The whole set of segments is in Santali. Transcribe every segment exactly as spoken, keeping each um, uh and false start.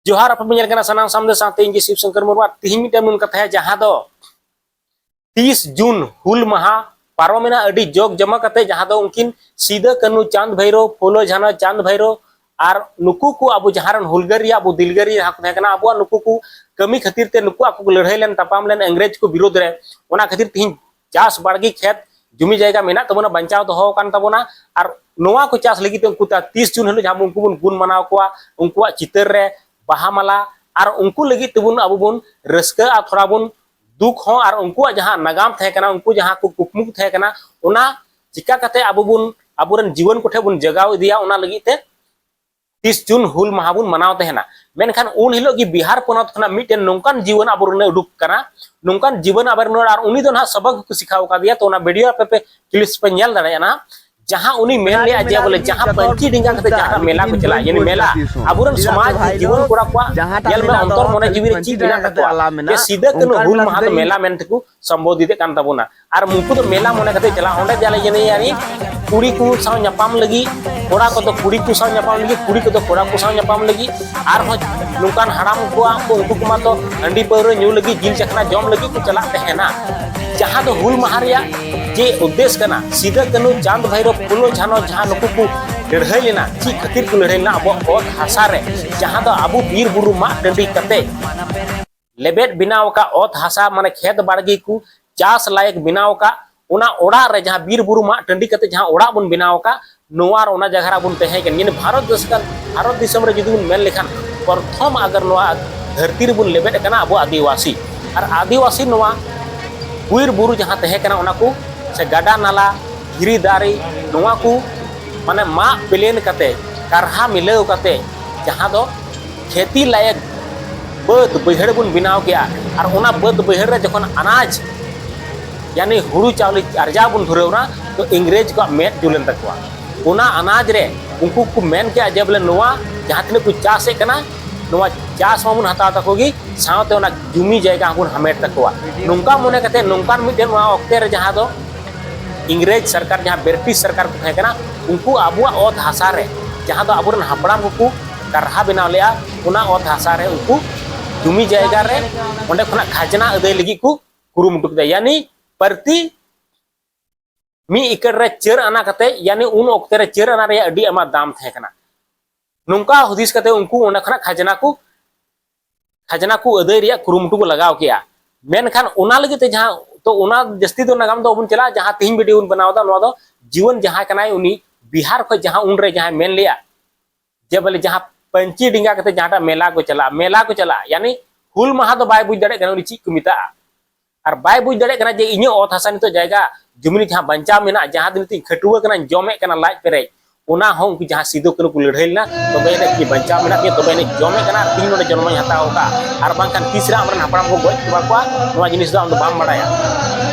ᱡᱚᱦᱟᱨ, ᱟᱯᱮ ᱯᱮ ᱧᱮᱞ ᱠᱟᱱᱟ ᱥᱟᱱᱟᱢ ᱥᱟᱢᱫᱮ ᱥᱟᱶᱛᱮ ᱤᱧ ᱜᱮ ᱥᱤᱵ ᱥᱚᱝᱠᱚᱨ ᱢᱩᱨᱢᱩ᱾ ᱟᱨ ᱛᱤᱦᱤᱧ ᱢᱤᱫᱴᱟᱝ ᱵᱚᱱ ᱠᱟᱛᱷᱟᱭᱟ, ᱡᱟᱦᱟᱸ ᱫᱚ ᱛᱤᱥ ᱡᱩᱱ ᱦᱩᱞ ᱢᱟᱦᱟ ᱯᱟᱨᱚᱢᱮᱱᱟ ᱟᱹᱰᱤ ᱡᱚᱜᱽ ᱡᱚᱢᱚᱠ ᱠᱟᱛᱮ, ᱡᱟᱦᱟᱸ ᱫᱚ ᱩᱱᱠᱤᱱ ᱥᱤᱫᱟᱹ ᱠᱟᱹᱱᱦᱩ ᱪᱟᱸᱫᱽ ᱵᱷᱟᱭᱨᱳ, ᱯᱷᱩᱞᱳ ᱡᱷᱟᱱᱳ ᱪᱟᱸᱫᱽ ᱵᱷᱟᱭᱨᱳ, ᱟᱨ ᱱᱩᱠᱩ ᱠᱚ ᱟᱵᱚ ᱡᱟᱦᱟᱸ ᱨᱮᱱ ᱦᱩᱞᱜᱟᱹᱨᱤᱭᱟᱹ, ᱟᱵᱚ ᱫᱤᱞᱜᱟᱹᱨᱤᱭᱟᱹ ᱡᱟᱦᱟᱸ ᱠᱚ ᱛᱟᱦᱮᱸ ᱠᱟᱱᱟ, ᱟᱵᱚᱣᱟᱜ ᱱᱩᱠᱩ ᱠᱚ ᱠᱟᱹᱢᱤ ᱠᱷᱟᱹᱛᱤᱨ ᱛᱮ ᱱᱩᱠᱩ ᱟᱠᱚ ᱠᱚ ᱞᱟᱹᱲᱦᱟᱹᱭ ᱞᱮᱱ, ᱛᱟᱯᱟᱢ ᱞᱮᱱ ᱤᱝᱨᱮᱡᱽ ᱠᱚ ᱵᱤᱨᱳᱫᱷ ᱨᱮ᱾ ᱚᱱᱟ ᱠᱷᱟᱹᱛᱤᱨ ᱛᱮᱦᱮᱧ ᱪᱟᱥ ᱵᱟᱲᱜᱮ ᱠᱷᱮᱛ ᱡᱩᱢᱤ ᱡᱟᱭᱜᱟ ᱢᱮᱱᱟᱜ ᱛᱟᱵᱚᱱᱟ, ᱵᱟᱧᱪᱟᱣ ᱫᱚᱦᱚ ᱟᱠᱟᱱ ᱛᱟᱵᱚᱱᱟ᱾ ᱟᱨ ᱱᱚᱣᱟ ᱠᱚ ᱪᱟᱥ ᱞᱟᱹᱜᱤᱫ ᱛᱮ ᱩᱱᱠᱩ ᱛᱤᱥ ᱡᱩᱱ ᱦᱤᱞᱳᱜ ᱡᱟᱦᱟᱸ ᱩᱱᱠᱩ ᱵᱚᱱ ᱜᱩᱱ ᱢᱟᱱᱟᱣ ᱠᱚᱣᱟ, ᱩᱱᱠᱩᱣᱟᱜ ᱪᱤᱛᱟᱹᱨ ᱨᱮ ᱵᱟᱦᱟ ᱢᱟᱞᱟ, ᱟᱨ ᱩᱱᱠᱩ ᱞᱟᱹᱜᱤᱫ ᱛᱮᱵᱚᱱ ᱟᱵᱚ ᱵᱚᱱ ᱨᱟᱹᱥᱠᱟᱹᱜᱼᱟ, ᱛᱷᱚᱲᱟ ᱵᱚᱱ ᱫᱩᱠ ᱦᱚᱸ, ᱟᱨ ᱩᱱᱠᱩᱣᱟᱜ ᱡᱟᱦᱟᱸ ᱱᱟᱜᱟᱢ ᱛᱟᱦᱮᱸ ᱠᱟᱱᱟ, ᱩᱱᱠᱩ ᱡᱟᱦᱟᱸ ᱠᱚ ᱠᱩᱠᱢᱩ ᱠᱚ ᱛᱟᱦᱮᱸ ᱠᱟᱱᱟ, ᱚᱱᱟ ᱪᱤᱠᱟ ᱠᱟᱛᱮ ᱟᱵᱚ ᱵᱚᱱ ᱟᱵᱚᱨᱮᱱ ᱡᱩᱣᱟᱹᱱ ᱠᱚᱴᱷᱮᱱ ᱵᱚᱱ ᱡᱟᱜᱟᱣ ᱤᱫᱤᱭᱟ, ᱚᱱᱟ ᱞᱟᱹᱜᱤᱫ ᱛᱮ ᱛᱤᱥ ᱡᱩᱱ ᱦᱩᱞ ᱢᱟᱦᱟ ᱵᱚᱱ ᱢᱟᱱᱟᱣ ᱛᱟᱦᱮᱱᱟ᱾ ᱢᱮᱱᱠᱷᱟᱱ ᱩᱱ ᱦᱤᱞᱳᱜ ᱜᱮ ᱵᱤᱦᱟᱨ ᱯᱚᱱᱚᱛ ᱠᱷᱚᱱᱟᱜ ᱢᱤᱫᱴᱮᱱ ᱱᱚᱝᱠᱟᱱ ᱡᱤᱣᱟᱹᱱ ᱟᱵᱚᱨᱮᱱ ᱩᱰᱩᱠ ᱠᱟᱱᱟ, ᱱᱚᱝᱠᱟᱱ ᱡᱤᱣᱟᱹᱱ ᱟᱵᱚᱨᱮᱱ, ᱟᱨ ᱩᱱᱤ ᱫᱚ ᱱᱟᱦᱟᱜ ᱥᱚᱵᱚᱠ ᱠᱚ ᱥᱤᱠᱷᱟᱣ ᱟᱠᱟᱫᱮᱭᱟ᱾ ᱛᱚ ᱚᱱᱟ ᱵᱷᱤᱰᱤᱭᱳ ᱟᱯᱮ ᱯᱮ ᱠᱞᱤᱯᱥ ᱯᱮ ᱧᱮᱞ ᱫᱟᱲᱮᱭᱟᱜᱼᱟ ᱱᱟᱦᱟᱜ, ᱡᱟᱦᱟᱸ ᱩᱱᱤ ᱢᱮᱱ ᱞᱮᱜᱼᱟ ᱡᱮ ᱵᱚᱞᱮ ᱡᱟᱦᱟᱸ ᱯᱟᱹᱧᱪᱤ ᱰᱮᱸᱜᱟ ᱠᱟᱛᱮ ᱡᱟᱦᱟᱸ ᱢᱮᱞᱟ ᱠᱚ ᱪᱟᱞᱟᱜᱼᱟ, ᱭᱟᱱᱤ ᱢᱮᱞᱟ ᱟᱵᱚᱨᱮᱱ ᱥᱚᱢᱟᱡᱽ ᱨᱮ ᱡᱩᱣᱟᱹᱱ ᱠᱚᱲᱟ ᱠᱚᱣᱟᱜ ᱧᱮᱞ ᱢᱮ, ᱚᱱᱛᱚᱨ ᱢᱚᱱᱮ ᱡᱤᱣᱤ ᱨᱮ ᱪᱮᱫ ᱢᱮᱱᱟᱜ ᱛᱟᱠᱚᱣᱟ ᱡᱮ ᱥᱤᱫᱟᱹ ᱠᱟᱹᱱᱦᱩ ᱦᱩᱞ ᱢᱟᱦᱟ ᱫᱚ ᱢᱮᱞᱟ ᱢᱮᱱ ᱛᱮᱠᱚ ᱥᱚᱢᱵᱳᱫᱷᱤᱛᱮᱫ ᱠᱟᱱ ᱛᱟᱵᱚᱱᱟ᱾ ᱟᱨ ᱩᱱᱠᱩ ᱫᱚ ᱢᱮᱞᱟ ᱢᱚᱱᱮ ᱠᱟᱛᱮ ᱪᱟᱞᱟᱜ, ᱚᱸᱰᱮ ᱡᱟᱞᱮ ᱡᱟᱹᱱᱤ ᱭᱟᱱᱤ ᱠᱩᱲᱤ ᱠᱚ ᱥᱟᱶ ᱧᱟᱯᱟᱢ ᱞᱟᱹᱜᱤᱫ, ᱠᱚᱲᱟ ᱠᱚᱫᱚ ᱠᱩᱲᱤ ᱠᱚ ᱥᱟᱶ ᱧᱟᱯᱟᱢ ᱞᱟᱹᱜᱤᱫ, ᱠᱩᱲᱤ ᱠᱚᱫᱚ ᱠᱚᱲᱟ ᱠᱚ ᱥᱟᱶ ᱧᱟᱯᱟᱢ ᱞᱟᱹᱜᱤᱫ, ᱟᱨᱦᱚᱸ ᱱᱚᱝᱠᱟᱱ ᱦᱟᱲᱟᱢ ᱠᱚᱣᱟᱜ ᱠᱚ, ᱩᱱᱠᱩ ᱠᱚᱢᱟ ᱛᱚ ᱦᱟᱺᱰᱤ ᱯᱟᱹᱣᱨᱟᱹ ᱧᱩ ᱞᱟᱹᱜᱤᱫ, ᱡᱤᱞ ᱪᱟᱠᱷᱱᱟ ᱡᱚᱢ ᱞᱟᱹᱜᱤᱫ ᱠᱚ ᱪᱟᱞᱟᱜ ᱛᱟᱦᱮᱱᱟ᱾ ᱡᱟᱦᱟᱸ ᱫᱚ ᱦᱩᱞ ᱢᱟᱦᱟ ᱨᱮᱭᱟᱜ ᱡᱮ ᱩᱫᱽᱫᱮᱥ ᱠᱟᱱᱟ, ᱥᱤᱫᱟᱹ ᱠᱟᱹᱱᱦᱩ ᱪᱟᱸᱫᱽ ᱵᱷᱟᱭᱨᱚ ᱯᱷᱩᱞᱳ ᱡᱷᱟᱱᱚ ᱡᱟᱦᱟᱸ ᱱᱩᱠᱩ ᱠᱚ ᱞᱟᱹᱲᱦᱟᱹᱭ ᱞᱮᱱᱟ, ᱪᱮᱫ ᱠᱷᱟᱹᱛᱤᱨ ᱠᱚ ᱞᱟᱹᱲᱦᱟᱹᱭ ᱞᱮᱱᱟ ᱟᱵᱚᱣᱟᱜ ᱚᱛ ᱦᱟᱥᱟ ᱨᱮ, ᱡᱟᱦᱟᱸ ᱫᱚ ᱟᱵᱚ ᱵᱤᱨ ᱵᱩᱨᱩ ᱢᱟᱜ ᱴᱟᱺᱰᱤ ᱠᱟᱛᱮ ᱞᱮᱵᱮᱫ ᱵᱮᱱᱟᱣ ᱟᱠᱟᱫ ᱚᱛ ᱦᱟᱥᱟ, ᱢᱟᱱᱮ ᱠᱷᱮᱛ ᱵᱟᱲᱜᱮ ᱠᱚ ᱪᱟᱥ ᱞᱟᱭᱮᱠ ᱵᱮᱱᱟᱣ ᱟᱠᱟᱫ, ᱚᱱᱟ ᱚᱲᱟᱜ ᱨᱮ ᱡᱟᱦᱟᱸ ᱵᱤᱨ ᱵᱩᱨᱩ ᱢᱟᱜ ᱴᱟᱺᱰᱤ ᱠᱟᱛᱮ ᱡᱟᱦᱟᱸ ᱚᱲᱟᱜ ᱵᱚᱱ ᱵᱮᱱᱟᱣ ᱟᱠᱟᱫ, ᱱᱚᱣᱟ ᱟᱨ ᱚᱱᱟ ᱡᱟᱭᱜᱟ ᱨᱮ ᱵᱚᱱ ᱛᱟᱦᱮᱸ ᱠᱟᱱ᱾ ᱭᱟᱱᱤ ᱵᱷᱟᱨᱚᱛ ᱫᱤᱥᱚᱢ, ᱵᱷᱟᱨᱚᱛ ᱫᱤᱥᱚᱢ ᱨᱮ ᱡᱩᱫᱤ ᱵᱚᱱ ᱢᱮᱱ ᱞᱮᱠᱷᱟᱱ, ᱯᱨᱚᱛᱷᱚᱢ ᱟᱜᱟᱨ ᱱᱚᱣᱟ ᱫᱷᱟᱹᱨᱛᱤ ᱨᱮᱵᱚᱱ ᱞᱮᱵᱮᱫ ᱟᱠᱟᱱᱟ ᱟᱵᱚ ᱟᱹᱫᱤᱵᱟᱹᱥᱤ᱾ ᱟᱨ ᱟᱹᱫᱤᱵᱟᱹᱥᱤ ᱱᱚᱣᱟ ᱵᱤᱨ ᱵᱩᱨᱩ ᱡᱟᱦᱟᱸ ᱛᱟᱦᱮᱸ ᱠᱟᱱᱟ, ᱚᱱᱟ ᱠᱚ ᱥᱮ ᱜᱟᱰᱟ ᱱᱟᱞᱟ, ᱫᱷᱤᱨᱤ ᱫᱟᱨᱮ, ᱱᱚᱣᱟ ᱠᱚ ᱢᱟᱱᱮ ᱢᱟᱜ ᱯᱞᱮᱱ ᱠᱟᱛᱮ, ᱠᱟᱨᱦᱟ ᱢᱤᱞᱟᱹᱣ ᱠᱟᱛᱮ, ᱡᱟᱦᱟᱸ ᱫᱚ ᱠᱷᱮᱛᱤ ᱞᱟᱭᱮᱠ ᱵᱟᱹᱫᱽ ᱵᱟᱹᱭᱦᱟᱹᱲ ᱵᱚᱱ ᱵᱮᱱᱟᱣ ᱠᱮᱜᱼᱟ᱾ ᱟᱨ ᱚᱱᱟ ᱵᱟᱹᱫᱽ ᱵᱟᱹᱭᱦᱟᱹᱲ ᱨᱮ ᱡᱚᱠᱷᱚᱱ ᱟᱱᱟᱡᱽ, ᱭᱟᱱᱤ ᱦᱩᱲᱩ ᱪᱟᱣᱞᱮ ᱟᱨᱡᱟᱣ ᱵᱚᱱ ᱫᱷᱩᱨᱟᱹᱣ ᱮᱱᱟ, ᱛᱚ ᱤᱝᱨᱮᱡᱽ ᱠᱚᱣᱟᱜ ᱢᱮᱫ ᱡᱩᱞᱮᱱ ᱛᱟᱠᱚᱣᱟ᱾ ᱚᱱᱟ ᱟᱱᱟᱡᱽ ᱨᱮ ᱩᱱᱠᱩ ᱠᱚ ᱢᱮᱱ ᱠᱮᱜᱼᱟ ᱡᱮ ᱵᱚᱞᱮ ᱱᱚᱣᱟ ᱡᱟᱦᱟᱸ ᱛᱤᱱᱟᱹᱜ ᱠᱚ ᱪᱟᱥᱮᱫ ᱠᱟᱱᱟ, ᱱᱚᱣᱟ ᱪᱟᱥ ᱢᱟᱵᱚᱱ ᱦᱟᱛᱟᱣ ᱛᱟᱠᱚ ᱜᱮ, ᱥᱟᱶᱛᱮ ᱚᱱᱟ ᱡᱩᱢᱤ ᱡᱟᱭᱜᱟ ᱦᱚᱸᱵᱚᱱ ᱦᱟᱢᱮᱴ ᱛᱟᱠᱚᱣᱟ᱾ ᱱᱚᱝᱠᱟ ᱢᱚᱱᱮ ᱠᱟᱛᱮ, ᱱᱚᱝᱠᱟᱱ ᱢᱤᱫᱴᱮᱱ ᱱᱚᱣᱟ ᱚᱠᱛᱮ ᱨᱮ ᱡᱟᱦᱟᱸ ᱫᱚ ᱤᱝᱨᱮᱡᱽ ᱥᱚᱨᱠᱟᱨ, ᱡᱟᱦᱟᱸ ᱵᱨᱤᱴᱤᱥ ᱥᱚᱨᱠᱟᱨ ᱠᱚ ᱛᱟᱦᱮᱸ ᱠᱟᱱᱟ, ᱩᱱᱠᱩ ᱟᱵᱚᱣᱟᱜ ᱚᱛ ᱦᱟᱥᱟ ᱨᱮ, ᱡᱟᱦᱟᱸ ᱫᱚ ᱟᱵᱚᱨᱮᱱ ᱦᱟᱯᱲᱟᱢ ᱠᱚᱠᱚ ᱠᱟᱨᱦᱟ ᱵᱮᱱᱟᱣ ᱞᱮᱫᱼᱟ, ᱚᱱᱟ ᱚᱛ ᱦᱟᱥᱟ ᱨᱮ ᱩᱱᱠᱩ ᱡᱩᱢᱤ ᱡᱟᱭᱜᱟ ᱨᱮ ᱚᱸᱰᱮ ᱠᱷᱚᱱᱟᱜ ᱠᱷᱟᱡᱽᱱᱟ ᱟᱹᱫᱟᱹᱭ ᱞᱟᱹᱜᱤᱫ ᱠᱚ ᱠᱩᱨᱩᱢᱩᱴᱩ ᱠᱮᱫᱟ᱾ ᱭᱟᱱᱤ ᱯᱨᱚᱛᱤ ᱢᱤᱫ ᱮᱠᱚᱨ ᱨᱮ ᱪᱟᱹᱨ ᱟᱱᱟ ᱠᱟᱛᱮ, ᱭᱟᱱᱤ ᱩᱱ ᱚᱠᱛᱮ ᱨᱮ ᱪᱟᱹᱨ ᱟᱱᱟ ᱨᱮᱭᱟᱜ ᱟᱹᱰᱤ ᱟᱭᱢᱟ ᱫᱟᱢ ᱛᱟᱦᱮᱸ ᱠᱟᱱᱟ᱾ ᱱᱚᱝᱠᱟ ᱦᱩᱫᱤᱥ ᱠᱟᱛᱮ ᱩᱱᱠᱩ ᱚᱸᱰᱮ ᱠᱷᱚᱱᱟᱜ ᱠᱷᱟᱡᱽᱱᱟ ᱠᱚ ᱠᱷᱟᱡᱽᱱᱟ ᱠᱚ ᱟᱹᱫᱟᱹᱭ ᱨᱮᱭᱟᱜ ᱠᱩᱨᱩᱢᱩᱴᱩ ᱠᱚ ᱞᱟᱜᱟᱣ ᱠᱮᱜᱼᱟ᱾ ᱢᱮᱱᱠᱷᱟᱱ ᱚᱱᱟ ᱞᱟᱹᱜᱤᱫ ᱛᱮ ᱡᱟᱦᱟᱸ, ᱛᱚ ᱚᱱᱟ ᱡᱟᱹᱥᱛᱤ ᱫᱚ ᱱᱟᱜᱟᱢ ᱫᱚ ᱵᱟᱵᱚᱱ ᱪᱟᱞᱟᱜᱼᱟ, ᱡᱟᱦᱟᱸ ᱛᱮᱦᱮᱧ ᱵᱷᱤᱰᱤᱭᱳ ᱵᱚᱱ ᱵᱮᱱᱟᱣ ᱮᱫᱟ, ᱱᱚᱣᱟ ᱫᱚ ᱡᱩᱣᱟᱹᱱ ᱡᱟᱦᱟᱸᱭ ᱠᱟᱱᱟᱭ ᱩᱱᱤ ᱵᱤᱦᱟᱨ ᱠᱷᱚᱱ ᱡᱟᱦᱟᱸ ᱩᱱᱨᱮ ᱡᱟᱦᱟᱸᱭ ᱢᱮᱱ ᱞᱮᱜᱼᱟ ᱡᱮ ᱵᱚᱞᱮ ᱡᱟᱦᱟᱸ ᱯᱟᱹᱧᱪᱤ ᱰᱮᱸᱜᱟ ᱠᱟᱛᱮ ᱡᱟᱦᱟᱸᱴᱟᱜ ᱢᱮᱞᱟ ᱠᱚ ᱪᱟᱞᱟᱜᱼᱟ, ᱢᱮᱞᱟ ᱠᱚ ᱪᱟᱞᱟᱜᱼᱟ, ᱭᱟᱱᱤ ᱦᱩᱞ ᱢᱟᱦᱟ ᱫᱚ ᱵᱟᱭ ᱵᱩᱡᱽ ᱫᱟᱲᱮᱭᱟᱜ ᱠᱟᱱᱟ ᱩᱱᱤ ᱪᱮᱫ ᱠᱚ ᱢᱮᱛᱟᱜᱼᱟ᱾ ᱟᱨ ᱵᱟᱭ ᱵᱩᱡᱽ ᱫᱟᱲᱮᱭᱟᱜ ᱠᱟᱱᱟ ᱡᱮ ᱤᱧᱟᱹᱜ ᱚᱛ ᱦᱟᱥᱟ ᱱᱤᱛᱚᱜ ᱡᱟᱭᱜᱟ ᱡᱩᱢᱤ ᱡᱟᱦᱟᱸ ᱵᱟᱧᱪᱟᱣ ᱢᱮᱱᱟᱜᱼᱟ, ᱡᱟᱦᱟᱸ ᱫᱚ ᱱᱤᱛᱚᱜ ᱤᱧ ᱠᱷᱟᱹᱴᱩᱣᱟᱹ ᱠᱟᱱᱟᱧ, ᱡᱚᱢᱮᱫ ᱠᱟᱱᱟ ᱞᱟᱡ ᱯᱮᱨᱮᱡ, ᱚᱱᱟ ᱦᱚᱸ ᱩᱱᱠᱩ ᱡᱟᱦᱟᱸ ᱥᱤᱫᱩ ᱠᱟᱹᱱᱦᱩ ᱠᱚ ᱞᱟᱹᱲᱦᱟᱹᱭ ᱞᱮᱱᱟ, ᱛᱚᱵᱮ ᱟᱹᱱᱤᱡ ᱜᱮ ᱵᱟᱧᱪᱟᱣ ᱢᱮᱱᱟᱜ ᱢᱮᱭᱟ, ᱛᱚᱵᱮ ᱟᱹᱱᱤᱡ ᱡᱚᱢᱮᱫ ᱠᱟᱱᱟ ᱟᱨ ᱛᱤᱦᱤᱧ ᱱᱚᱰᱮ ᱡᱚᱱᱢᱚᱧ ᱦᱟᱛᱟᱣ ᱟᱠᱟᱫᱼᱟ᱾ ᱟᱨ ᱵᱟᱝᱠᱷᱟᱱ ᱛᱤᱥ ᱨᱮ ᱟᱢᱨᱮᱱ ᱦᱟᱯᱲᱟᱢ ᱠᱚ ᱜᱚᱡ ᱪᱟᱵᱟ ᱠᱚᱣᱟ, ᱱᱚᱣᱟ ᱡᱤᱱᱤᱥ ᱫᱚ ᱟᱢ ᱫᱚ ᱵᱟᱢ ᱵᱟᱲᱟᱭᱟ᱾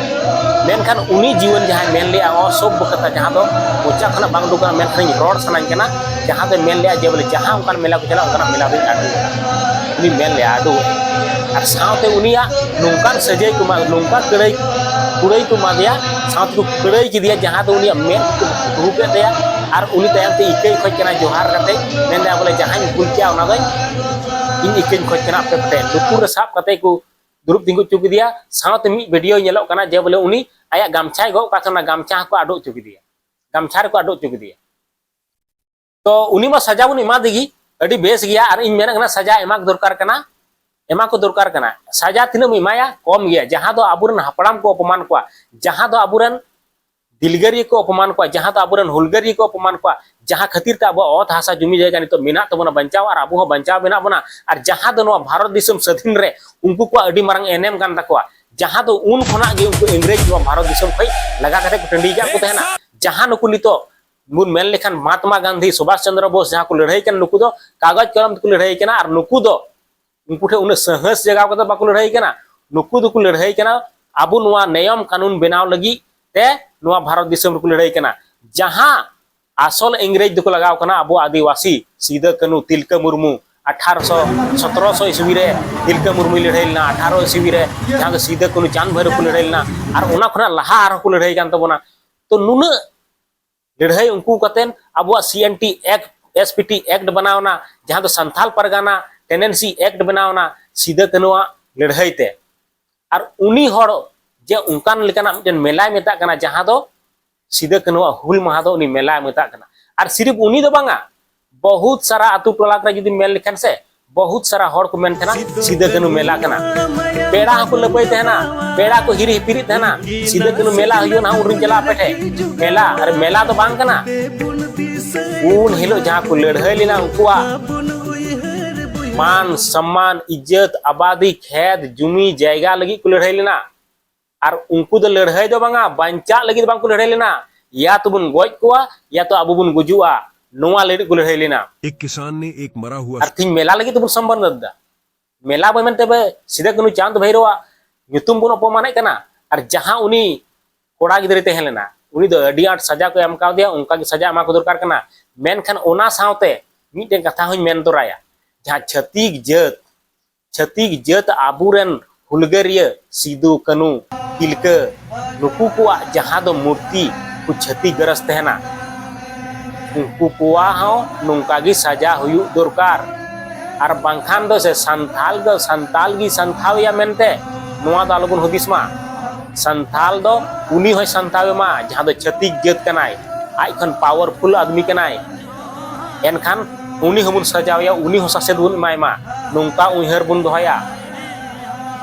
ᱢᱮᱱᱠᱷᱟᱱ ᱩᱱᱤ ᱡᱩᱣᱟᱹᱱ ᱡᱟᱦᱟᱸᱭ ᱢᱮᱱ ᱞᱮᱜᱼᱟ, ᱚᱥᱚᱵᱷᱵᱚ ᱠᱟᱛᱷᱟ ᱡᱟᱦᱟᱸ ᱫᱚ ᱢᱚᱪᱟ ᱠᱷᱚᱱᱟᱜ ᱵᱟᱝ ᱩᱰᱩᱠᱚᱜᱼᱟ, ᱢᱮᱱᱠᱷᱟᱱ ᱤᱧ ᱨᱚᱲ ᱥᱟᱱᱟᱧ ᱠᱟᱱᱟ, ᱡᱟᱦᱟᱸ ᱫᱚᱭ ᱢᱮᱱ ᱞᱮᱜᱼᱟ ᱡᱮ ᱵᱚᱞᱮ ᱡᱟᱦᱟᱸ ᱚᱱᱠᱟᱱ ᱢᱮᱞᱟ ᱠᱚ ᱪᱟᱞᱟᱜᱼᱟ, ᱚᱱᱠᱟᱱᱟᱜ ᱢᱮᱞᱟ ᱫᱚᱧ ᱟᱹᱰᱩ ᱩᱱᱤ ᱢᱮᱱ ᱞᱮᱜᱼᱟ, ᱟᱹᱰᱩ᱾ ᱟᱨ ᱥᱟᱶᱛᱮ ᱩᱱᱤᱭᱟᱜ ᱱᱚᱝᱠᱟᱱ ᱥᱟᱹᱡᱟᱹᱭ ᱠᱚ ᱮᱢᱟ, ᱱᱚᱝᱠᱟ ᱠᱩᱲᱟᱹᱭ, ᱠᱩᱲᱟᱹᱭ ᱠᱚ ᱮᱢᱟ ᱫᱮᱭᱟ, ᱥᱟᱶᱛᱮ ᱠᱚ ᱠᱩᱲᱟᱹᱭ ᱠᱮᱫᱮᱭᱟ, ᱡᱟᱦᱟᱸ ᱫᱚ ᱩᱱᱤᱭᱟᱜ ᱢᱮᱫ ᱠᱚ ᱦᱩᱲᱩ ᱠᱮᱫ ᱛᱟᱭᱟ᱾ ᱟᱨ ᱩᱱᱤ ᱛᱟᱭᱚᱢ ᱛᱮ ᱤᱠᱟᱹᱭ ᱠᱷᱚᱡ ᱠᱟᱱᱟ, ᱡᱚᱦᱟᱨ ᱠᱟᱛᱮ ᱢᱮᱱ ᱞᱮᱜᱼᱟ ᱵᱚᱞᱮ, ᱡᱟᱦᱟᱸᱧ ᱵᱷᱩᱞ ᱠᱮᱜᱼᱟ, ᱚᱱᱟ ᱫᱚᱧ, ᱤᱧ ᱤᱠᱟᱹᱧ ᱠᱷᱚᱡ ᱠᱟᱱᱟ ᱟᱯᱮ ᱠᱚᱴᱷᱮᱱ᱾ ᱞᱩᱛᱩᱨ ᱨᱮ ᱥᱟᱵ ᱠᱟᱛᱮ ᱠᱚ ᱫᱩᱲᱩᱵ ᱛᱤᱸᱜᱩ ᱦᱚᱪᱚ ᱠᱮᱫᱮᱭᱟ᱾ ᱥᱟᱶᱛᱮ ᱢᱤᱫ ᱵᱷᱤᱰᱤᱭᱳ ᱧᱮᱞᱚᱜ ᱠᱟᱱᱟ ᱡᱮ ᱵᱚᱞᱮ ᱩᱱᱤ ᱟᱭᱟᱜ ᱜᱟᱢᱪᱷᱟᱭ ᱜᱚᱜ ᱠᱟᱜ ᱛᱟᱦᱮᱱᱟ, ᱜᱟᱢᱪᱷᱟ ᱦᱚᱸᱠᱚ ᱟᱰᱚ ᱦᱚᱪᱚ ᱠᱮᱫᱮᱭᱟ, ᱜᱟᱢᱪᱷᱟ ᱨᱮᱠᱚ ᱟᱰᱚ ᱦᱚᱪᱚ ᱠᱮᱫᱮᱭᱟ᱾ ᱛᱚ ᱩᱱᱤ ᱢᱟ ᱥᱟᱡᱟ ᱵᱚᱱ ᱮᱢᱟ ᱫᱮᱜᱮ, ᱟᱹᱰᱤ ᱵᱮᱥ ᱜᱮᱭᱟ, ᱟᱨ ᱤᱧ ᱢᱮᱱᱮᱫ ᱠᱟᱱᱟ ᱥᱟᱡᱟ ᱮᱢᱟ ᱠᱚ ᱫᱚᱨᱠᱟᱨ ᱠᱟᱱᱟ, ᱮᱢᱟ ᱠᱚ ᱫᱚᱨᱠᱟᱨ ᱠᱟᱱᱟ᱾ ᱥᱟᱡᱟ ᱛᱤᱱᱟᱹᱜ ᱮᱢ ᱮᱢᱟᱭᱟ, ᱠᱚᱢ ᱜᱮᱭᱟ᱾ ᱡᱟᱦᱟᱸ ᱫᱚ ᱟᱵᱚᱨᱮᱱ ᱦᱟᱯᱲᱟᱢ ᱠᱚ ᱚᱯᱚᱢᱟᱱ ᱠᱚᱣᱟ, ᱡᱟᱦᱟᱸ ᱫᱚ ᱟᱵᱚᱨᱮᱱ ᱫᱤᱞᱜᱟᱹᱨᱤᱭᱟᱹ ᱠᱚ ᱚᱯᱚᱢᱟᱱ ᱠᱚᱣᱟ, ᱡᱟᱦᱟᱸ ᱫᱚ ᱟᱵᱚᱨᱮᱱ ᱦᱩᱞᱜᱟᱹᱨᱤᱭᱟᱹ ᱠᱚ ᱚᱯᱚᱢᱟᱱ ᱠᱚᱣᱟ, ᱡᱟᱦᱟᱸ ᱠᱷᱟᱹᱛᱤᱨ ᱛᱮ ᱟᱵᱚᱣᱟᱜ ᱚᱛ ᱦᱟᱥᱟ ᱡᱩᱢᱤ ᱡᱟᱭᱜᱟ ᱱᱤᱛᱚᱜ ᱢᱮᱱᱟᱜ ᱛᱟᱵᱚᱱᱟ, ᱵᱟᱧᱪᱟᱣ, ᱟᱨ ᱟᱵᱚ ᱦᱚᱸ ᱵᱟᱧᱪᱟᱣ ᱢᱮᱱᱟᱜ ᱵᱚᱱᱟ, ᱟᱨ ᱡᱟᱦᱟᱸ ᱫᱚ ᱱᱚᱣᱟ ᱵᱷᱟᱨᱚᱛ ᱫᱤᱥᱚᱢ ᱥᱟᱹᱫᱷᱤᱱ ᱨᱮ ᱩᱱᱠᱩ ᱠᱚᱣᱟᱜ ᱟᱹᱰᱤ ᱢᱟᱨᱟᱝ ᱮᱱᱮᱢ ᱠᱟᱱ ᱛᱟᱠᱚᱣᱟ, ᱡᱟᱦᱟᱸ ᱫᱚ ᱩᱱ ᱠᱷᱚᱱᱟᱜ ᱜᱮ ᱩᱱᱠᱩ ᱤᱝᱨᱮᱡᱽ ᱱᱚᱣᱟ ᱵᱷᱟᱨᱚᱛ ᱫᱤᱥᱚᱢ ᱠᱷᱚᱱ ᱞᱟᱜᱟ ᱠᱟᱛᱮ ᱠᱚ ᱴᱟᱺᱰᱤ ᱟᱠᱟᱫ ᱠᱚ ᱛᱟᱦᱮᱱᱟ᱾ ᱡᱟᱦᱟᱸ ᱱᱩᱠᱩ ᱱᱤᱛᱚᱜ ᱵᱚᱱ ᱢᱮᱱ ᱞᱮᱠᱷᱟᱱ ᱢᱚᱦᱟᱛᱢᱟ ᱜᱟᱱᱫᱷᱤ, ᱥᱩᱵᱷᱟᱥ ᱪᱚᱱᱫᱨᱚ ᱵᱳᱥ ᱡᱟᱦᱟᱸ ᱠᱚ ᱞᱟᱹᱲᱦᱟᱹᱭ ᱠᱟᱱ, ᱱᱩᱠᱩ ᱫᱚ ᱠᱟᱜᱚᱡᱽ ᱠᱚᱞᱚᱢ ᱛᱮᱠᱚ ᱞᱟᱹᱲᱦᱟᱹᱭ ᱠᱟᱱᱟ, ᱟᱨ ᱱᱩᱠᱩ ᱫᱚ ᱩᱱᱠᱩ ᱴᱷᱮᱱ ᱩᱱᱟᱹᱜ ᱥᱟᱦᱚᱥ ᱡᱟᱜᱟᱣ ᱠᱟᱛᱮ ᱵᱟᱠᱚ ᱞᱟᱹᱲᱦᱟᱹᱭ ᱠᱟᱱᱟ᱾ ᱱᱩᱠᱩ ᱫᱚᱠᱚ ᱞᱟᱹᱲᱦᱟᱹᱭ ᱠᱟᱱᱟ ᱟᱵᱚ ᱱᱚᱣᱟ ᱱᱮᱭᱚᱢ ᱠᱟᱹᱱᱩᱱ ᱵᱮᱱᱟᱣ ᱞᱟᱹᱜᱤᱫ ᱛᱮ, ᱱᱚᱣᱟ ᱵᱷᱟᱨᱚᱛ ᱫᱤᱥᱚᱢ ᱨᱮᱠᱚ ᱞᱟᱹᱲᱦᱟᱹᱭ ᱠᱟᱱᱟ᱾ ᱡᱟᱦᱟᱸ ᱟᱥᱚᱞ ᱤᱝᱨᱮᱡᱽ ᱫᱚᱠᱚ ᱞᱟᱜᱟᱣ ᱠᱟᱱᱟ ᱟᱵᱚ ᱟᱹᱫᱤᱵᱟᱹᱥᱤ, ᱥᱤᱫᱟᱹ ᱠᱟᱹᱱᱩ, ᱛᱤᱞᱠᱟᱹ ᱢᱩᱨᱢᱩ, ᱟᱴᱷᱟᱨᱚᱥᱚ, ᱥᱚᱛᱨᱚᱥᱚ ᱤᱥᱣᱤ ᱨᱮ ᱛᱤᱞᱠᱟᱹ ᱢᱩᱨᱢᱩᱭ ᱞᱟᱹᱲᱦᱟᱹᱭ ᱞᱮᱱᱟ, ᱟᱴᱷᱟᱨᱚ ᱤᱥᱣᱤ ᱨᱮ ᱡᱟᱦᱟᱸ ᱫᱚ ᱥᱤᱫᱟᱹ ᱠᱟᱹᱱᱩ ᱪᱟᱸᱫᱽ ᱵᱷᱟᱭᱨᱳ ᱠᱚ ᱞᱟᱹᱲᱦᱟᱹᱭ ᱞᱮᱱᱟ, ᱟᱨ ᱚᱱᱟ ᱠᱷᱚᱱᱟᱜ ᱞᱟᱦᱟ ᱟᱨᱦᱚᱸ ᱠᱚ ᱞᱟᱹᱲᱦᱟᱹᱭ ᱠᱟᱱ ᱛᱟᱵᱚᱱᱟ᱾ ᱛᱚ ᱱᱩᱱᱟᱹᱜ ᱞᱟᱹᱲᱦᱟᱹᱭ ᱩᱱᱠᱩ ᱠᱟᱛᱮᱱ ᱟᱵᱚᱣᱟᱜ C N T act S P T act ᱵᱮᱱᱟᱣ ᱮᱱᱟ, ᱡᱟᱦᱟᱸ ᱫᱚ ᱥᱟᱱᱛᱷᱟᱞ ᱯᱟᱨᱜᱟᱱᱟ ᱴᱮᱱᱰᱮᱱᱥᱤ ᱮᱠᱴ ᱵᱮᱱᱟᱣ ᱮᱱᱟ ᱥᱤᱫᱟᱹ ᱠᱟᱹᱱᱩᱣᱟᱜ ᱞᱟᱹᱲᱦᱟᱹᱭ ᱛᱮ᱾ ᱟᱨ ᱩᱱᱤ ᱦᱚᱲ ᱡᱮ ᱚᱱᱠᱟᱱ ᱞᱮᱠᱟᱱᱟᱜ ᱢᱤᱫᱴᱮᱱ ᱢᱮᱞᱟᱭ ᱢᱮᱛᱟᱜ ᱠᱟᱱᱟ, ᱡᱟᱦᱟᱸ ᱫᱚ ᱥᱤᱫᱟᱹ ᱠᱟᱹᱱᱩᱣᱟᱜ ᱦᱩᱞ ᱢᱟᱦᱟ ᱫᱚ ᱩᱱᱤ ᱢᱮᱞᱟᱭ ᱢᱮᱛᱟᱜ ᱠᱟᱱᱟ᱾ ᱟᱨ ᱥᱤᱨᱤᱯ ᱩᱱᱤ ᱫᱚ ᱵᱟᱝᱟ, ᱵᱚᱦᱩᱛ ᱥᱟᱨᱟ ᱟᱹᱛᱩ ᱴᱚᱞᱟ ᱠᱚᱨᱮ ᱡᱩᱫᱤ ᱢᱮᱱ ᱞᱮᱠᱷᱟᱱ ᱥᱮ, ᱵᱚᱦᱩᱛ ᱥᱟᱨᱟ ᱦᱚᱲ ᱠᱚ ᱢᱮᱱ ᱛᱟᱦᱮᱱᱟ, "ᱥᱤᱫᱟᱹ ᱠᱟᱹᱱᱩ ᱢᱮᱞᱟ ᱠᱟᱱᱟ᱾" ᱯᱮᱲᱟ ᱦᱚᱸᱠᱚ ᱞᱟᱹᱯᱟᱹᱭ ᱛᱟᱦᱮᱱᱟ, ᱯᱮᱲᱟ ᱠᱚ ᱦᱤᱨᱤ ᱦᱤᱯᱤᱨᱤᱜ ᱛᱟᱦᱮᱱᱟ, "ᱥᱤᱫᱟᱹ ᱠᱟᱹᱱᱩ ᱢᱮᱞᱟ ᱦᱩᱭᱩᱜᱼᱟ, ᱱᱟᱦᱟᱜ ᱩᱱ ᱨᱤᱧ ᱪᱟᱞᱟᱜᱼᱟ ᱟᱯᱮ ᱴᱷᱮᱡ ᱢᱮᱞᱟ", ᱟᱨ ᱢᱮᱞᱟ ᱫᱚ ᱵᱟᱝ ᱠᱟᱱᱟ᱾ ᱩᱱ ᱦᱤᱞᱳᱜ ᱡᱟᱦᱟᱸ ᱠᱚ ᱞᱟᱹᱲᱦᱟᱹᱭ ᱞᱮᱱᱟ, ᱩᱱᱠᱩᱣᱟᱜ ᱢᱟᱱ ᱥᱚᱢᱢᱟᱱ, ᱤᱡᱽᱡᱚᱛ, ᱟᱵᱟᱫᱤ, ᱠᱷᱮᱛ ᱡᱩᱢᱤ ᱡᱟᱭᱜᱟ ᱞᱟᱹᱜᱤᱫ ᱠᱚ ᱞᱟᱹᱲᱦᱟᱹᱭ ᱞᱮᱱᱟ᱾ ᱟᱨ ᱩᱱᱠᱩ ᱫᱚ ᱞᱟᱹᱲᱦᱟᱹᱭ ᱫᱚ ᱵᱟᱝᱟ, ᱵᱟᱧᱪᱟᱜ ᱞᱟᱹᱜᱤᱫ ᱵᱟᱝ ᱠᱚ ᱞᱟᱹᱲᱦᱟᱹᱭ ᱞᱮᱱᱟ᱾ ᱭᱟ ᱛᱚᱵᱚᱱ ᱜᱚᱡ ᱠᱚᱣᱟ, ᱭᱟ ᱛᱚ ᱟᱵᱚ ᱵᱚᱱ ᱜᱩᱡᱩᱜᱼᱟ, ᱱᱚᱣᱟ ᱞᱟᱹᱜᱤᱫ ᱠᱚ ᱞᱟᱹᱲᱦᱟᱹᱭ ᱞᱮᱱᱟ᱾ एक किसान ने एक मरा हुआ ᱟᱨ ᱛᱤᱦᱤᱧ ᱢᱮᱞᱟ ᱞᱟᱹᱜᱤᱫ ᱛᱮᱵᱚᱱ ᱥᱚᱢᱵᱚᱨᱱᱚ ᱮᱫᱟ᱾ ᱢᱮᱞᱟ ᱵᱚᱱ ᱢᱮᱱᱛᱮ ᱵᱮ ᱥᱤᱫᱟᱹ ᱠᱟᱹᱱᱩ ᱪᱟᱸᱫ ᱵᱷᱟᱭᱨᱳᱣᱟᱜ ᱧᱩᱛᱩᱢ ᱵᱚᱱ ᱚᱯᱚᱢᱟᱱᱮᱫ ᱠᱟᱱᱟ᱾ ᱟᱨ ᱡᱟᱦᱟᱸ ᱩᱱᱤ ᱠᱚᱲᱟ ᱜᱤᱫᱽᱨᱟᱹᱭ ᱛᱟᱦᱮᱸ ᱞᱮᱱᱟ, ᱩᱱᱤ ᱫᱚ ᱟᱹᱰᱤ ᱟᱸᱴ ᱥᱟᱡᱟ ᱠᱚ ᱮᱢ ᱠᱟᱣᱫᱮᱭᱟ, ᱚᱱᱠᱟ ᱜᱮ ᱥᱟᱡᱟ ᱮᱢᱟ ᱠᱚ ᱫᱚᱨᱠᱟᱨ ᱠᱟᱱᱟ᱾ ᱢᱮᱱᱠᱷᱟᱱ ᱚᱱᱟ ᱥᱟᱶᱛᱮ ᱢᱤᱫᱴᱮᱱ ᱠᱟᱛᱷᱟ ᱦᱚᱧ ᱢᱮᱱ ᱛᱚᱨᱟᱭᱟ, ᱡᱟᱦᱟᱸ ᱪᱷᱟᱹᱛᱤᱠ ᱡᱟᱹᱛ, ᱪᱷᱟᱹᱛᱤᱠ ᱡᱟᱹᱛ ᱟᱵᱚᱨᱮᱱ ᱦᱩᱞᱜᱟᱹᱨᱤᱭᱟᱹ ᱥᱤᱫᱩ, ᱠᱟᱹᱱᱩ, ᱛᱤᱞᱠᱟᱹ, ᱱᱩᱠᱩ ᱠᱚᱣᱟᱜ ᱡᱟᱦᱟᱸ ᱫᱚ ᱢᱩᱨᱛᱤ ᱠᱚ ᱪᱷᱟᱹᱛᱤᱠ ᱜᱚᱨᱚᱡᱽ ᱛᱟᱦᱮᱱᱟ, ᱩᱱᱠᱩ ᱠᱚᱣᱟᱜ ᱦᱚᱸ ᱱᱚᱝᱠᱟ ᱜᱮ ᱥᱟᱡᱟ ᱦᱩᱭᱩᱜ ᱫᱚᱨᱠᱟᱨ᱾ ᱟᱨ ᱵᱟᱝᱠᱷᱟᱱ ᱫᱚ ᱥᱮ ᱥᱟᱱᱛᱟᱞ ᱫᱚ ᱥᱟᱱᱛᱟᱞ ᱜᱮ ᱥᱟᱱᱛᱷᱟᱣᱮᱭᱟ ᱢᱮᱱᱛᱮ ᱱᱚᱣᱟ ᱫᱚ ᱟᱞᱚᱵᱚᱱ ᱦᱩᱫᱤᱥ ᱢᱟ᱾ ᱥᱟᱱᱛᱟᱞ ᱫᱚ ᱩᱱᱤ ᱦᱚᱸᱭ ᱥᱟᱱᱛᱷᱟᱣᱮ ᱢᱟ, ᱡᱟᱦᱟᱸ ᱫᱚ ᱪᱷᱟᱹᱛᱤᱠ ᱡᱟᱹᱛ ᱠᱟᱱᱟᱭ, ᱟᱡ ᱠᱷᱚᱱ ᱯᱟᱣᱟᱨᱯᱷᱩᱞ ᱟᱫᱢᱤ ᱠᱟᱱᱟᱭ᱾ ᱮᱱᱠᱷᱟᱱ ᱩᱱᱤ ᱦᱚᱸᱵᱚᱱ ᱥᱟᱡᱟᱣᱮᱭᱟ, ᱩᱱᱤ ᱦᱚᱸ ᱥᱟᱥᱮᱛ ᱵᱚᱱ ᱮᱢᱟᱭ ᱢᱟ, ᱱᱚᱝᱠᱟ ᱩᱭᱦᱟᱹᱨ ᱵᱚᱱ ᱫᱚᱦᱚᱭᱟ᱾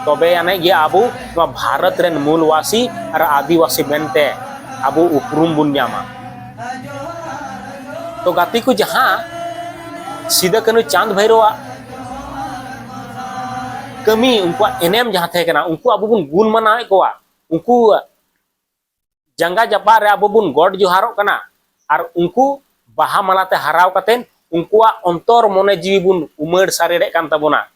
ᱛᱚᱵᱮ ᱟᱹᱱᱤᱡ ᱜᱮ ᱟᱵᱚ ᱱᱚᱣᱟ ᱵᱷᱟᱨᱚᱛ ᱨᱮᱱ ᱢᱩᱞᱣᱟᱥᱤ ᱟᱨ ᱟᱹᱫᱤᱵᱟᱹᱥᱤ ᱢᱮᱱᱛᱮ ᱟᱵᱚ ᱩᱯᱨᱩᱢ ᱵᱚᱱ ᱧᱟᱢᱟ᱾ ᱛᱚ ᱜᱟᱛᱮ ᱠᱚ, ᱡᱟᱦᱟᱸ ᱥᱤᱫᱟᱹ ᱠᱟᱹᱱᱦᱩ ᱪᱟᱸᱫᱽ ᱵᱷᱟᱭᱨᱳᱣᱟᱜ ᱠᱟᱹᱢᱤ, ᱩᱱᱠᱩᱣᱟᱜ ᱮᱱᱮᱢ ᱡᱟᱦᱟᱸ ᱛᱟᱦᱮᱸ ᱠᱟᱱᱟ, ᱩᱱᱠᱩ ᱟᱵᱚ ᱵᱚᱱ ᱜᱩᱱ ᱢᱟᱱᱟᱣᱮᱫ ᱠᱚᱣᱟ, ᱩᱱᱠᱩ ᱡᱟᱸᱜᱟ ᱡᱟᱯᱟᱜ ᱨᱮ ᱟᱵᱚ ᱵᱚᱱ ᱜᱚᱰ ᱡᱚᱦᱟᱨᱚᱜ ᱠᱟᱱᱟ, ᱟᱨ ᱩᱱᱠᱩ ᱵᱟᱦᱟ ᱢᱟᱞᱟ ᱛᱮ ᱦᱟᱨᱟᱣ ᱠᱟᱛᱮᱱ ᱩᱱᱠᱩᱣᱟᱜ ᱚᱱᱛᱚᱨ ᱢᱚᱱᱮ ᱡᱤᱣᱤ ᱵᱚᱱ ᱩᱢᱟᱹᱲ ᱥᱟᱨᱮᱲᱮᱫ ᱠᱟᱱ ᱛᱟᱵᱚᱱᱟ᱾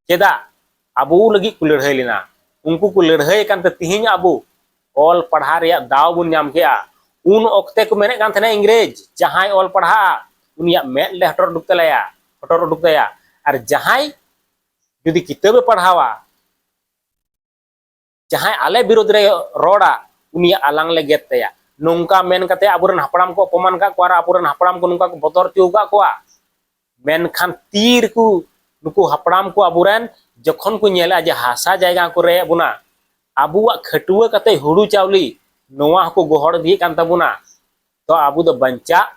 ᱪᱮᱫᱟᱜ? ᱟᱵᱚ ᱞᱟᱹᱜᱤᱫ ᱠᱚ ᱞᱟᱹᱲᱦᱟᱹᱭ ᱞᱮᱱᱟ᱾ ᱩᱱᱠᱩ ᱠᱚ ᱞᱟᱹᱲᱦᱟᱹᱭ ᱠᱟᱱᱛᱮ ᱛᱤᱦᱤᱧ ᱟᱵᱚ ᱚᱞ ᱯᱟᱲᱦᱟᱣ ᱨᱮᱭᱟᱜ ᱫᱟᱣ ᱵᱚᱱ ᱧᱟᱢ ᱠᱮᱜᱼᱟ᱾ ᱩᱱ ᱚᱠᱛᱮ ᱠᱚ ᱢᱮᱱᱮᱫ ᱠᱟᱱ ᱛᱟᱦᱮᱱᱟ ᱤᱝᱨᱮᱡᱽ, ᱡᱟᱦᱟᱸᱭ ᱚᱞ ᱯᱟᱲᱦᱟᱜᱼᱟ ᱩᱱᱤᱭᱟᱜ ᱢᱮᱫ ᱞᱮ ᱦᱚᱴᱚᱨ ᱩᱰᱩᱠ ᱛᱟᱞᱮᱭᱟ, ᱦᱚᱴᱚᱨ ᱩᱰᱩᱠ ᱛᱟᱭᱟ, ᱟᱨ ᱡᱟᱦᱟᱸᱭ ᱡᱩᱫᱤ ᱠᱤᱛᱟᱹᱵᱮ ᱯᱟᱲᱦᱟᱣᱟ, ᱡᱟᱦᱟᱸᱭ ᱟᱞᱮ ᱵᱤᱨᱳᱫᱷ ᱨᱮ ᱨᱚᱲᱟ, ᱩᱱᱤᱭᱟᱜ ᱟᱞᱟᱝ ᱞᱮ ᱜᱮᱫ ᱛᱟᱭᱟ᱾ ᱱᱚᱝᱠᱟ ᱢᱮᱱ ᱠᱟᱛᱮ ᱟᱵᱚᱨᱮᱱ ᱦᱟᱯᱲᱟᱢ ᱠᱚ ᱚᱯᱚᱢᱟᱱ ᱟᱠᱟᱫ ᱠᱚᱣᱟ ᱟᱨ ᱟᱵᱚᱨᱮᱱ ᱦᱟᱯᱲᱟᱢ ᱠᱚ ᱱᱚᱝᱠᱟ ᱠᱚ ᱵᱚᱛᱚᱨ ᱦᱚᱪᱚ ᱟᱠᱟᱫ ᱠᱚᱣᱟ᱾ ᱢᱮᱱᱠᱷᱟᱱ ᱛᱤᱨᱮᱠᱚ ᱱᱩᱠᱩ ᱦᱟᱯᱲᱟᱢ ᱠᱚ ᱟᱵᱚᱨᱮᱱ ᱡᱚᱠᱷᱚᱱ ᱠᱚ ᱧᱮᱞᱟ ᱡᱮ ᱦᱟᱥᱟ ᱡᱟᱭᱜᱟ ᱠᱚ ᱨᱮᱡ ᱵᱚᱱᱟ, ᱟᱵᱚᱣᱟᱜ ᱠᱷᱟᱹᱴᱩᱣᱟᱹ ᱠᱟᱛᱮ ᱦᱩᱲᱩ ᱪᱟᱣᱞᱮ ᱱᱚᱣᱟ ᱦᱚᱸᱠᱚ ᱜᱚᱦᱚᱲ ᱤᱫᱤᱭᱮᱫ ᱠᱟᱱ ᱛᱟᱵᱚᱱᱟ, ᱛᱚ ᱟᱵᱚ ᱫᱚ ᱵᱟᱧᱪᱟᱜ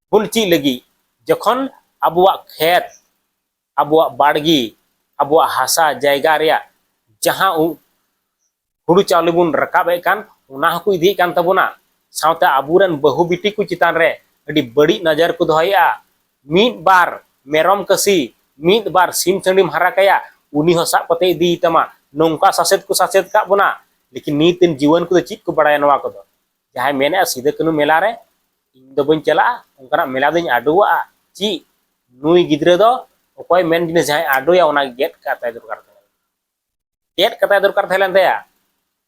ᱵᱚᱱ ᱪᱮᱫ ᱞᱟᱹᱜᱤᱫ? ᱡᱚᱠᱷᱚᱱ ᱟᱵᱚᱣᱟᱜ ᱠᱷᱮᱛ, ᱟᱵᱚᱣᱟᱜ ᱵᱟᱲᱜᱮ, ᱟᱵᱚᱣᱟᱜ ᱦᱟᱥᱟ ᱡᱟᱭᱜᱟ ᱨᱮᱭᱟᱜ ᱡᱟᱦᱟᱸ ᱩ-, ᱦᱩᱲᱩ ᱪᱟᱣᱞᱮ ᱵᱚᱱ ᱨᱟᱠᱟᱵᱮᱫ ᱠᱟᱱ, ᱚᱱᱟ ᱦᱚᱸᱠᱚ ᱤᱫᱤᱭᱮᱫ ᱠᱟᱱ ᱛᱟᱵᱚᱱᱟ᱾ ᱥᱟᱶᱛᱮ ᱟᱵᱚᱨᱮᱱ ᱵᱟᱹᱦᱩ ᱵᱤᱴᱤ ᱠᱚ ᱪᱮᱛᱟᱱ ᱨᱮ ᱟᱹᱰᱤ ᱵᱟᱹᱲᱤᱡ ᱱᱚᱡᱚᱨ ᱠᱚ ᱫᱚᱦᱚᱭᱮᱫᱼᱟ᱾ ᱢᱤᱫ ᱵᱟᱨ ᱢᱮᱨᱚᱢ ᱠᱟᱹᱥᱤ, ᱢᱤᱫ ᱵᱟᱨ ᱥᱤᱢ ᱥᱟᱺᱰᱤᱢ ᱦᱟᱨᱟ ᱠᱟᱭᱟ, ᱩᱱᱤ ᱦᱚᱸ ᱥᱟᱵ ᱠᱟᱛᱮ ᱤᱫᱤᱭᱮ ᱛᱟᱢᱟ᱾ ᱱᱚᱝᱠᱟ ᱥᱟᱥᱮᱛ ᱠᱚ ᱥᱟᱥᱮᱛ ᱠᱟᱜ ᱵᱚᱱᱟ, ᱞᱮᱠᱤᱱ ᱱᱤᱛ ᱨᱮᱱ ᱡᱩᱣᱟᱹᱱ ᱠᱚᱫᱚ ᱪᱮᱫ ᱠᱚ ᱵᱟᱲᱟᱭᱟ ᱱᱚᱣᱟ ᱠᱚᱫᱚ? ᱡᱟᱦᱟᱸᱭ ᱢᱮᱱᱮᱫᱼᱟ ᱥᱤᱫᱩ ᱠᱟᱹᱱᱦᱩ ᱢᱮᱞᱟ ᱨᱮ ᱤᱧ ᱫᱚ ᱵᱟᱹᱧ ᱪᱟᱞᱟᱜᱼᱟ, ᱚᱱᱠᱟᱱᱟᱜ ᱢᱮᱞᱟ ᱫᱚᱧ ᱟᱰᱚᱣᱟᱜᱼᱟ᱾ ᱪᱮᱫ ᱱᱩᱭ ᱜᱤᱫᱽᱨᱟᱹ ᱫᱚ ᱚᱠᱚᱭ ᱢᱮᱱ ᱡᱤᱱᱤᱥ ᱡᱟᱦᱟᱸᱭ ᱟᱰᱚᱭᱟ ᱚᱱᱟ ᱜᱮᱫ ᱠᱟᱛᱟᱭ ᱫᱚᱨᱠᱟᱨ ᱛᱟᱭᱟ᱾ ᱪᱮᱫ ᱠᱟᱛᱷᱟᱭ ᱫᱚᱨᱠᱟᱨ ᱛᱟᱦᱮᱸ ᱞᱮᱱ ᱛᱟᱭᱟ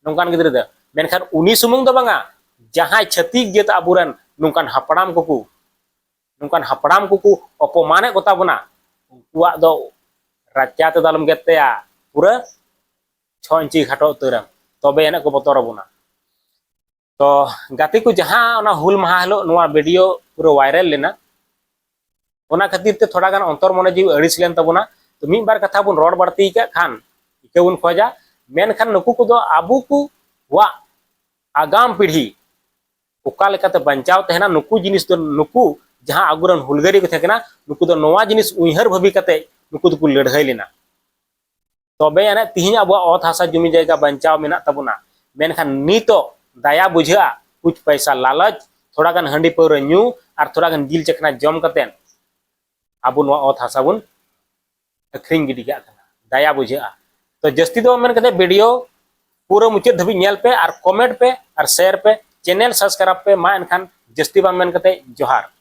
ᱱᱚᱝᱠᱟᱱ ᱜᱤᱫᱽᱨᱟᱹ ᱫᱚ? ᱢᱮᱱᱠᱷᱟᱱ ᱩᱱᱤ ᱥᱩᱢᱩᱝ ᱫᱚ ᱵᱟᱝᱟ, ᱡᱟᱦᱟᱸᱭ ᱪᱷᱟᱹᱛᱤᱠ ᱡᱟᱹᱛ ᱟᱵᱚᱨᱮᱱ ᱱᱚᱝᱠᱟᱱ ᱦᱟᱯᱲᱟᱢ ᱠᱚᱠᱚ, ᱱᱚᱝᱠᱟᱱ ᱦᱟᱯᱲᱟᱢ ᱠᱚᱠᱚ ᱚᱯᱚᱢᱟᱱᱮᱫ ᱠᱚᱛᱟ ᱵᱚᱱᱟ, ᱩᱱᱠᱩᱣᱟᱜ ᱫᱚ ᱨᱟᱪᱟ ᱛᱮᱫᱚ ᱟᱞᱚᱢ ᱜᱮᱫ ᱛᱟᱭᱟ, ᱯᱩᱨᱟᱹ ᱪᱷᱚ ᱤᱧᱪᱤ ᱠᱷᱟᱴᱚ ᱩᱛᱟᱹᱨᱟᱢ, ᱛᱚᱵᱮ ᱟᱹᱱᱤᱡ ᱠᱚ ᱵᱚᱛᱚᱨ ᱟᱵᱚᱱᱟ᱾ ᱛᱚ ᱜᱟᱛᱮ ᱠᱚ, ᱡᱟᱦᱟᱸ ᱚᱱᱟ ᱦᱩᱞ ᱢᱟᱦᱟ ᱦᱤᱞᱳᱜ ᱱᱚᱣᱟ ᱵᱷᱤᱰᱤᱭᱳ ᱯᱩᱨᱟᱹ ᱵᱷᱟᱭᱨᱟᱞ ᱞᱮᱱᱟ, ᱚᱱᱟ ᱠᱷᱟᱹᱛᱤᱨ ᱛᱮ ᱛᱷᱚᱲᱟ ᱜᱟᱱ ᱚᱱᱛᱚᱨ ᱢᱚᱱᱮ ᱡᱤᱣᱤ ᱟᱹᱲᱤᱥ ᱞᱮᱱ ᱛᱟᱵᱚᱱᱟ᱾ ᱛᱚ ᱢᱤᱫ ᱵᱟᱨ ᱠᱟᱛᱷᱟ ᱵᱚᱱ ᱨᱚᱲ ᱵᱟᱹᱲᱛᱤ ᱟᱠᱟᱫ ᱠᱷᱟᱱ ᱤᱠᱟᱹ ᱵᱚᱱ ᱠᱷᱚᱡᱟ, ᱢᱮᱱᱠᱷᱟᱱ ᱱᱩᱠᱩ ᱠᱚᱫᱚ ᱟᱵᱚ ᱠᱚᱣᱟᱜ ᱟᱜᱟᱢ ᱯᱤᱲᱦᱤ ᱚᱠᱟ ᱞᱮᱠᱟᱛᱮ ᱵᱟᱧᱪᱟᱣ ᱛᱟᱦᱮᱱᱟ, ᱱᱩᱠᱩ ᱡᱤᱱᱤᱥ ᱫᱚ, ᱱᱩᱠᱩ ᱡᱟᱦᱟᱸ ᱟᱵᱚᱨᱮᱱ ᱦᱩᱞᱜᱟᱹᱨᱤᱭᱟᱹ ᱠᱚ ᱛᱟᱦᱮᱸ ᱠᱟᱱᱟ, ᱱᱩᱠᱩ ᱫᱚ ᱱᱚᱣᱟ ᱡᱤᱱᱤᱥ ᱩᱭᱦᱟᱹᱨ ᱵᱷᱟᱹᱵᱤ ᱠᱟᱛᱮ ᱱᱩᱠᱩ ᱫᱚᱠᱚ ᱞᱟᱹᱲᱦᱟᱹᱭ ᱞᱮᱱᱟ᱾ ᱛᱚᱵᱮ ᱟᱹᱱᱤᱡ ᱛᱤᱦᱤᱧ ᱟᱵᱚᱣᱟᱜ ᱚᱛ ᱦᱟᱥᱟ ᱡᱩᱢᱤ ᱡᱟᱭᱜᱟ ᱵᱟᱧᱪᱟᱣ ᱢᱮᱱᱟᱜ ᱛᱟᱵᱚᱱᱟ᱾ ᱢᱮᱱᱠᱷᱟᱱ ᱱᱤᱛᱚᱜ ᱫᱟᱭᱟ ᱵᱩᱡᱷᱟᱹᱜᱼᱟ, ᱠᱩᱪ ᱯᱚᱭᱥᱟ ᱞᱟᱞᱚᱪ, ᱛᱷᱚᱲᱟ ᱜᱟᱱ ᱦᱟᱺᱰᱤ ᱯᱟᱹᱣᱨᱟᱹ ᱧᱩ ᱟᱨ ᱛᱷᱚᱲᱟ ᱜᱟᱱ ᱡᱤᱞ ᱪᱟᱠᱷᱱᱟ ᱡᱚᱢ ᱠᱟᱛᱮ ᱟᱵᱚ ᱱᱚᱣᱟ ᱚᱛ ᱦᱟᱥᱟ ᱵᱚᱱ ᱟᱹᱠᱷᱨᱤᱧ ᱜᱤᱰᱤ ᱠᱟᱜ ᱠᱟᱱᱟ᱾ ᱫᱟᱭᱟ ᱵᱩᱡᱷᱟᱹᱜᱼᱟ᱾ ᱛᱚ ᱡᱟᱹᱥᱛᱤ ᱫᱚ ᱢᱮᱱ ᱠᱟᱛᱮ ᱵᱷᱤᱰᱤᱭᱳ ᱯᱩᱨᱟᱹ ᱢᱩᱪᱟᱹᱫ ᱫᱷᱟᱹᱵᱤᱡ ᱧᱮᱞ ᱯᱮ ᱟᱨ ᱠᱚᱢᱮᱱᱴ ᱯᱮ ᱟᱨ ᱥᱮᱭᱟᱨ ᱯᱮ, ᱪᱮᱱᱮᱞ ᱥᱟᱵᱥᱠᱨᱟᱭᱤᱵ ᱯᱮ᱾ ᱢᱟ ᱮᱱᱠᱷᱟᱱ ᱡᱟᱹᱥᱛᱤ ᱵᱟᱝ ᱢᱮᱱ ᱠᱟᱛᱮ ᱡᱚᱦᱟᱨ᱾